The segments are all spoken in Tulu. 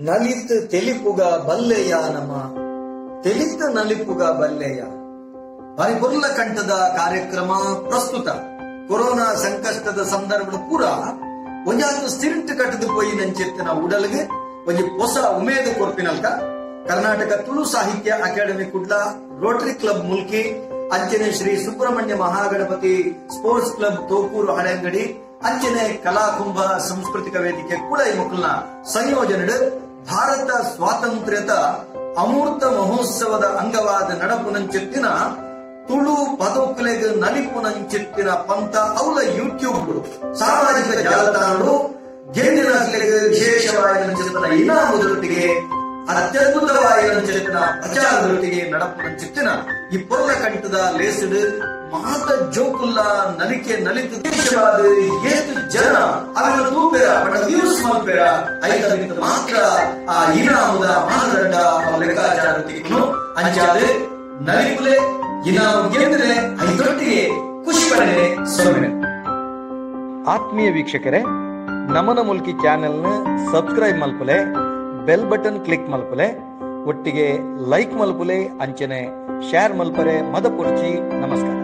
ನಲಿತ್ ತೆಲಿಪುಗ ಬಲ್ಲೆಯ ನಮ ತೆಲಿತ ನಲಿಪುಗ ಬಲ್ಲೆಯ ಬಾರಿ ಕಂಠದ ಕಾರ್ಯಕ್ರಮ ಪ್ರಸ್ತುತ ಕೊರೋನಾ ಸಂಕಷ್ಟದ ಸಂದರ್ಭದ ಪೂರ ಒಂಜಾತು ಸಿರಿಂಟ್ ಕಟ್ಟದು ಪೋಯಿ ನಂಚೆತ್ತಿನ ಉಡಲ್ಗೆ ಒಂಜಿ ಹೊಸ ಉಮೇದು ಕೊರ್ಪಿನಲ್ಕ Karnataka Tulu Sahitya academy Kudla, rotary club Mulki, ಅಂಚನೆ ಶ್ರೀ ಸುಬ್ರಹ್ಮಣ್ಯ ಮಹಾಗಣಪತಿ ಸ್ಪೋರ್ಟ್ಸ್ ಕ್ಲಬ್ ತೋಕೂರು ಹಳೆಂಗಡಿ, ಅಂಚನೆ ಕಲಾಕುಂಭ ಸಾಂಸ್ಕೃತಿಕ ವೇದಿಕೆ ಕುಳೈ ಮುಕುಲ್ನ ಸಂಯೋಜನೆ ಭಾರತ ಸ್ವಾತಂತ್ರ್ಯದ ಅಮೂರ್ತ ಮಹೋತ್ಸವದ ಅಂಗವಾದ ನಡಪುನಂಚೆತ್ತಿನ ತುಳು ಪದೋಕುಲೆಗ್ ನಲಿಪುನಂಚೆತ್ತಿನ ಪಂಥ ಅವಲ ಯೂಟ್ಯೂಬ್ ಸಾಮಾಜಿಕ ಜಾಲತಾಣಗಳು ಗೆಂದಿನ ವಿಶೇಷವಾದ ಇನಾಮುದೊಟ್ಟಿಗೆ ಅತ್ಯದ್ಭುತವಾದ ಪ್ರಚಾರದೊಟ್ಟಿಗೆ ನಡಪುನಂಚೆತ್ತಿನ ಈ ಪೊರ್ಲ ಕಂಠದ ಲೇಸಿಡು ಮಾತ ಜೋಕುಲ್ಲ ನಲಿಕೆ ನಲಿತು ದೇಶವಾದ ಏತು ಜನ ಅವರ ತೂಪೆರ ಬಡ ವ್ಯೂಸ್ ಮಲ್ಪೆರ ಐತ ಮಾತ್ರ ಆ ಇನಾಮುದ ಮಾನದಂಡ ಲೆಕ್ಕಾಚಾರ ಅಂಚಾದ ನಲಿಪುಲೆ ಇನಾಮು ಗೆದ್ದರೆ ಐದೊಟ್ಟಿಗೆ ಖುಷಿ ಪಡೆನೆ ಸೊನ್ನೆ. ಆತ್ಮೀಯ ವೀಕ್ಷಕರೇ, ನಮನ ಮುಲ್ಕಿ ಚಾನೆಲ್ನ ಸಬ್ಸ್ಕ್ರೈಬ್ ಮಲ್ಪುಲೆ, ಬೆಲ್ ಬಟನ್ ಕ್ಲಿಕ್ ಮಲ್ಪುಲೆ, ಒಟ್ಟಿಗೆ ಲೈಕ್ ಮಲ್ಪುಲೆ, ಅಂಚನೆ ಶೇರ್ ಮಲ್ಪರೆ ಮದಪುರ್ಚಿ. ನಮಸ್ಕಾರ.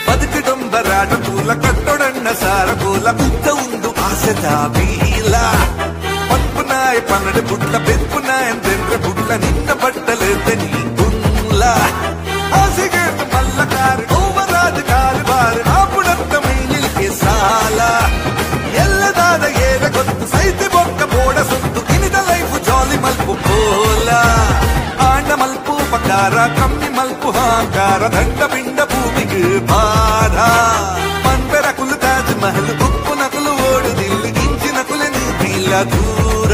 ಬದುಕಿಡೊಂಬರಾಟ ತೂಲ ಕಟ್ಟೊಡಣ್ಣ ಸಾರ ಕೋಲ ಉದ್ದ ಉಂದು ಆಸೆದ ಬೀಲ ಪನ್ಪು ನಾಯ ಪನ್ನಡೆ ಬುಡ್ಲ ಬೆಪ್ಪು ನಾಯಂದೆಂದ್ರೆ ಬುಡ್ಲ ನಿನ್ನ ಬಟ್ಟಲೆದ್ದ ನೀ ಗುಂಗ್ಲ ಆಸೆಗೆ ಮಲ್ಲಕಾರು ಓವರಾದ ಕಾರು ಬಾರು ಆಪುಡತ್ತ ಮೈಲಿಗೆ ಸಾಲ ಎಲ್ಲದಾದ ಏರ ಗೊತ್ತು ಸೈತಿ ಬೊಕ್ಕ ಬೋಡ ಸುತ್ತು ಇನಿದ ಲೈಫ್ ಜಾಲಿ ಮಲ್ಪು ಕೋಲ ಆಂಡ ಮಲ್ಪು ಪಕಾರ ಕಮ್ಮಿ ಮಲ್ಪು ಹಾಕಾರ ದಂಡ ಪಿಂಡ ಭೂಮಿಗೆ ಬಾರ ಪನ್ಪೆರ ಕುಲು ತಾಜ್ ಮಹಲ್ ಉಪ್ಪು ನಕಲು ಓಡುದಿಲ್ಲ ಇಂಚಿನ ಕುಲೆ ನೀತಿಲ್ಲ ದೂರ.